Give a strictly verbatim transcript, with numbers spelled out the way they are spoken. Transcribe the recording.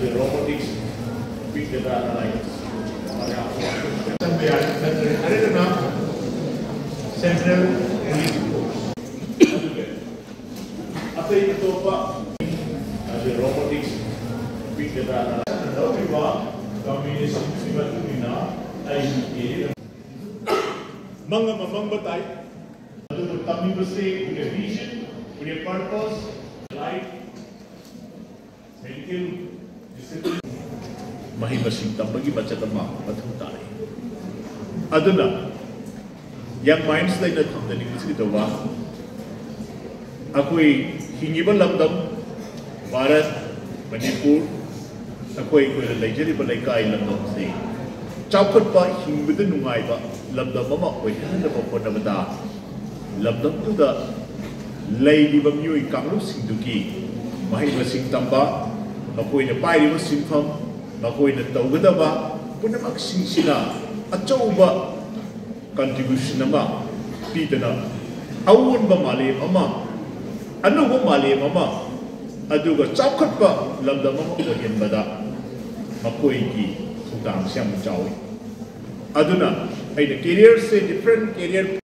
Robotics, big data analytics. ꯆꯪꯕ ꯌꯥꯔꯦ, ꯅꯠꯇ꯭ꯔꯒ ꯑꯔꯦꯝꯕꯅ Central Police Force꯫ ꯑꯗꯨꯒ ꯑꯇꯩ ꯑꯇꯣꯞꯄ, ꯑꯗꯨ robotics, big data analytics ꯂꯧꯔꯤꯕ combinationꯒꯤ ꯃꯇꯨꯡ ꯏꯟꯅ ꯑꯩꯒꯤ career ꯃꯪ ꯑꯃ ꯃꯪꯕ ꯇꯥꯏ꯫ ꯑꯗꯨꯕꯨ ꯇꯝꯃꯤꯕꯁꯤ with a vision, with a purpose, life, medical discipline, ꯃꯍꯩ ꯃꯁꯤꯡ ꯇꯝꯕꯒꯤ ꯃꯆꯠ ꯑꯃ ꯃꯊꯧ ꯇꯥꯔꯛꯏ꯫ ꯑꯗꯨꯅ young minds ꯂꯩꯅ ꯊꯝꯖꯅꯤꯡꯕꯁꯤ ꯀꯩꯗꯧꯕ, ꯑꯩꯈꯣꯏ ꯍꯤꯡꯉꯤꯕ ꯂꯝꯗꯝ ꯚꯥꯔꯠ, ꯃꯅꯤꯄꯨꯔ, ꯑꯩꯈꯣꯏ ꯑꯩꯈꯣꯏꯅ ꯂꯩꯖꯔꯤꯕ ꯂꯩꯀꯥꯏ ꯂꯝꯗꯝꯁꯤ ꯆꯥꯎꯈꯠꯄ, ꯍꯤꯡꯕꯗ ꯅꯨꯡꯉꯥꯏꯕ ꯂꯝꯗꯝ ꯑꯃ ꯑꯣꯏꯍꯟꯅꯕ ꯍꯣꯠꯅꯕꯗ ꯂꯝꯗꯝꯗꯨꯗ ꯂꯩꯔꯤꯕ ꯃꯤꯑꯣꯏ ꯀꯥꯡꯂꯨꯞꯁꯤꯡꯗꯨꯒꯤ ꯃꯍꯩ ꯃꯁꯤꯡ ꯇꯝꯕ, ꯃꯈꯣꯏꯅ ꯄꯥꯏꯔꯤꯕ ꯁꯤꯟꯐꯝ, ꯃꯈꯣꯏꯅ ꯇꯧꯒꯗꯕ ꯄꯨꯝꯅꯃꯛꯁꯤꯡꯁꯤꯅ ꯑꯆꯧꯕ contribution ꯑꯃ ꯄꯤꯗꯅ ꯑꯑꯣꯟꯕ ꯃꯥꯂꯦꯝ ꯑꯃ, ꯑꯅꯧꯕ ꯃꯥꯂꯦꯝ ꯑꯃ, ꯑꯗꯨꯒ ꯆꯥꯎꯈꯠꯄ ꯂꯝꯗꯝ ꯑꯃ ꯑꯣꯏꯍꯟꯕꯗ ꯃꯈꯣꯏꯒꯤ ꯊꯧꯗꯥꯡꯁꯤ ꯌꯥꯝꯅ ꯆꯥꯎꯏ꯫ ꯑꯗꯨꯅ ꯑꯩꯅ careerꯁꯦ different career